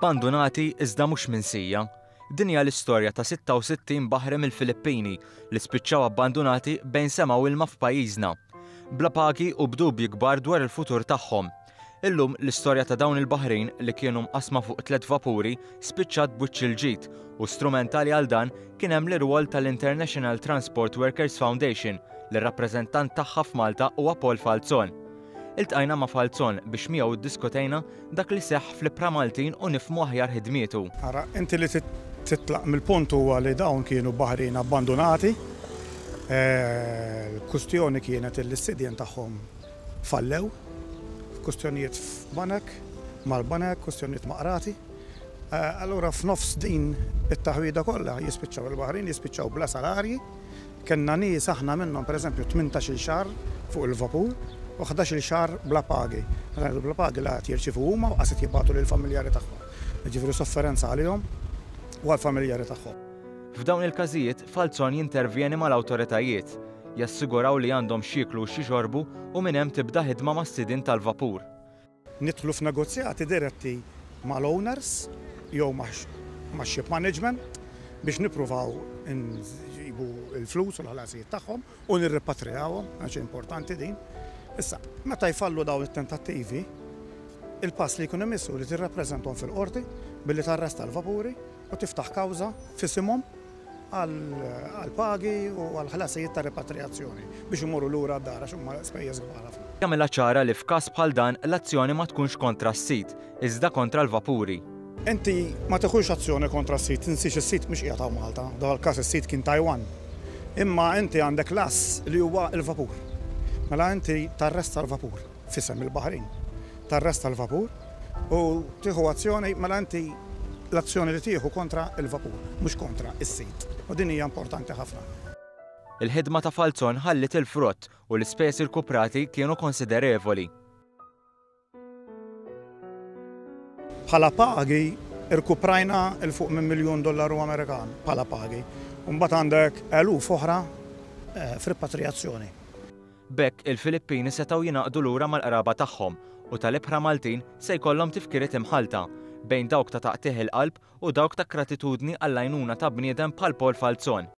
Abbandunati iżda mhux minsija. Din hija l-istorja ta' 66 baħri mill-Filippini li spiċċaw abbandunati bejn sema u ilma f'pajjiżna. Bla pagi u b'dubji kbar dwar il-futur tagħhom. Illum l-istorja ta' dawn il-baħrin li kienu mqassma fuq tlett vapuri spiċċat b'wiċċ il-ġid u strumentali għal dan kien hemm l-irwol tal-International Transport Workers Foundation li r-rappreżentant tagħha f'Malta huwa Paul Falzon. Iltqajna ma' Falzon biex miegħu ddiskutejna dak li seħħ fl-ibħra Maltin u nifhmu aħjar ħidmietu. Ara, inti li titlaq mill-punt huwa li dawn kienu baħrin abbandunati. Il-kustjoni kienet li s-sidien tagħhom fallew, kustjonijiet f'banek, mal-banek, kustjonijiet ma' qrati. Allura f'nofs din it-taħwida kollha jispiċċaw il-baħrin, jispiċċaw bla salarji. Kellna nies aħna minnhom pereżempju tmintax-il xahar fuq il-vapur u ħdax-il xahar bla pagi. Meta ngħidu bla pagi la qed jirċievu huma u qas qed jibagħtu lill-familjari tagħhom. Jiġifieri sofferenza għalihom u għall-familjari tagħhom. F'dawn il-każijiet, Falzon jintervjeni mal-awtoritajiet, jassiguraw li għandhom x'jieklu u x'jixorbu u minn hemm tibda ħidma mas-sidien tal-vapur. Nidħlu f'negozjati diretti mal-owners jew max-ship management biex nippruvaw inġibu l-flus u l-ħlasijiet tagħhom u nirripatrijawhom, għax importanti din. Issa, meta jfallu dawn it-tentattivi, il-pass li jkun imiss hu li tirrappreżentahom fil-qorti billi tarresta l-vapuri u tiftaħ kawża f'isimhom għall-pagi u għall-ħlasijiet ta' ripatrijazzjoni biex imorru lura d-dar għax huma spejjeż kbar ħafna. Jagħmilha ċara li f'każ bħal dan l-azzjoni ma tkunx kontra s-sid, iżda kontra l-vapuri. Inti ma tiħux azzjoni kontra s-sid, tinsiex is-sid mhux qiegħed hawn Malta, f'dan il-każ is-sid kien Taiwan. Imma inti għandek l-ass li huwa l-vapur. Mela inti tarresta l-vapur. f'isem il-baħrin. Tarresta l-vapur u tieħu azzjoni, mela inti l-azzjoni li tieħu kontra l-vapur, mhux kontra s-sid. U din hija importanti ħafna. Il-ħidma ta' Falzon ħalliet il-frott u l-ispejjeż irkuprati kienu konsiderevoli. Bħala pagi rkuprajna 'l fuq minn miljun dollaru Amerikan bħala pagi. U mbagħad għandek eluf oħra f'ripatrijazzjoni. B'hekk il-Filippini setgħu jingħaqdu lura mal-qraba tagħhom u tal-ibħra Maltin se jkollhom tifkiriet imħallta, bejn dawk ta' taqtigħ il-qalb u dawk ta' gratitudni għall-għajnuna ta' bniedem bħal Paul Falzon.